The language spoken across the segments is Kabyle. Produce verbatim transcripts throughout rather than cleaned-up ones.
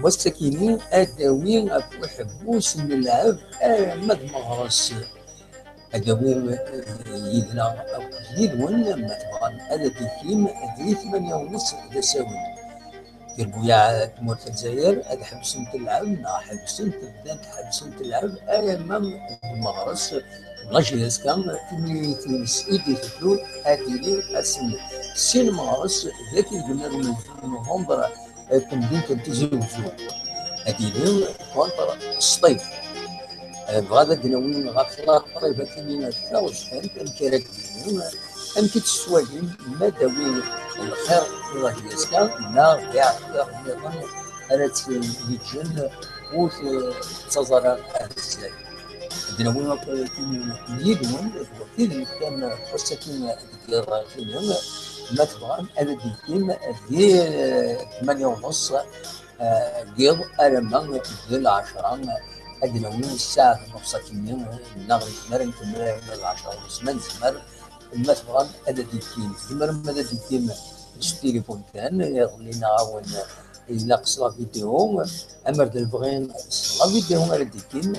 Wass-akini ad d-awi ɣef uḥebbus n lɛeb arma d meɣres. Ad d-awi, eh, yid-neɣ akked yid-wen, ma tebɣam ad d-ikim di tmanya u nneṣ d asawen. Tirbuyaɛ n tmurt n Lezzayer ad ḥebsent lɛeb, neɣ ḥebsent, bdant ḥebsent lɛeb arma d meɣres. Laji aska timlilit-ines i d-iteddu ad d-tili ass n sin meɣres dagi deg unnar n november, eh, temdint n Tizi Wezzu. Ad d-tili contre Sṭif. Eh, bɣa ad d-nawi ɣef la ṭṭribat-nni taɣezfant, amek ara d-yili, amek i tt-tettwalim, ma d awi lxir i Laji aska, neɣ d iɛeqqa nniḍen ara tt-yeǧǧen ur tettaẓ ara ar zdat. Ad d-nawi akk tin yid-wen, d tid yekkan wass-agi deg yiḍ-agi, ma tebɣam ad d-yekkim di tmanya u nneṣ, eh, deg yiḍ arma d lɛecṛa, ad d-nawi ssaɛa n uṣak-nni, neɣ nezmer ad nkemmel arma d lɛecṛa, ma nezmer, ma tebɣam ad d-yekkim, tzemrem ad d-yekkim s tilifun kan, iḍelli neɣ awen ilaq s la vidéo, amer d lebɣi s la vidéo ara d-yekkim,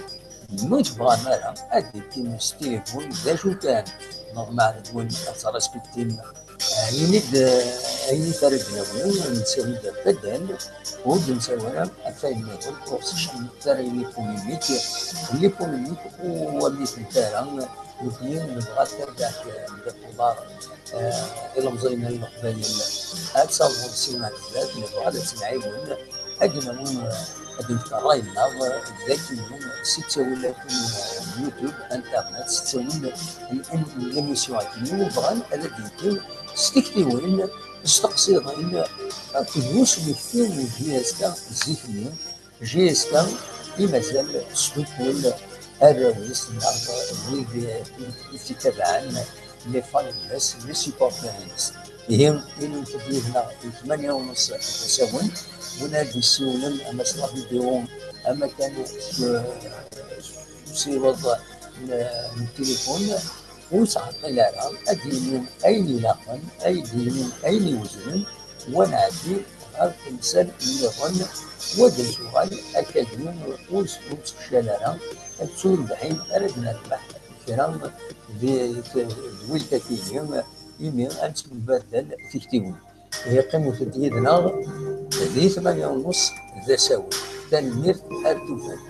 ma tebɣam ara ad d-yekkim s tilifun, d acu kan, normal d win ad tṛespektim, ayen i d, ayen i ara d-nawi, nessawi-d badal, ur d-nessawi ara ɣef wayen nniḍen, ur s-icemmet ara i les polémiques, les polémiques ur wamittent ara, nekni nebɣa tarbaɛt n Dda Tuḍar, eh, ilemẓiyen n Leqbayel ad tawḍen syin ar zdat, nebɣa ad tt-nɛiwen, ad d-nawi, eh, ad d-nefk ṛṛay-nneɣ, eh, d akken s ttawil akken, eh, YouTube, Internet, s ttawil n, n, n l'émission akken i bɣan ad d-yekkin s tiktiwin, s teqsiḍin, akked usmekti n J S K zik-nni, J S K i mazal tesdukkul arraw-is neɣ wid i t-ittabaɛen, les fans-ines, les supporters-ines. Ihi, inimt-d yid-neɣ i tmanya u nneṣ d asawen, win ara d-yessiwlen ama s la vidéo, ama kan s, s usiweḍ n, n tilifun, ur ttɛeṭṭil ara, ad d-yini ayen ilaqen, ad d-yini ayen iweznen, wa nɛeddi ɣer temsal nniḍen, wa d-ntuɣal akkagi ur s-, ur nettfeccal ara, d turbaḥin ara d-nerbeḥ kra di, di, d wilt akini, imi ad nettembaddal tiktiwin. Ihi qqimet-d yid-neɣ di tmanya u nneṣ d asawen. Tanemmirt, ar tufat.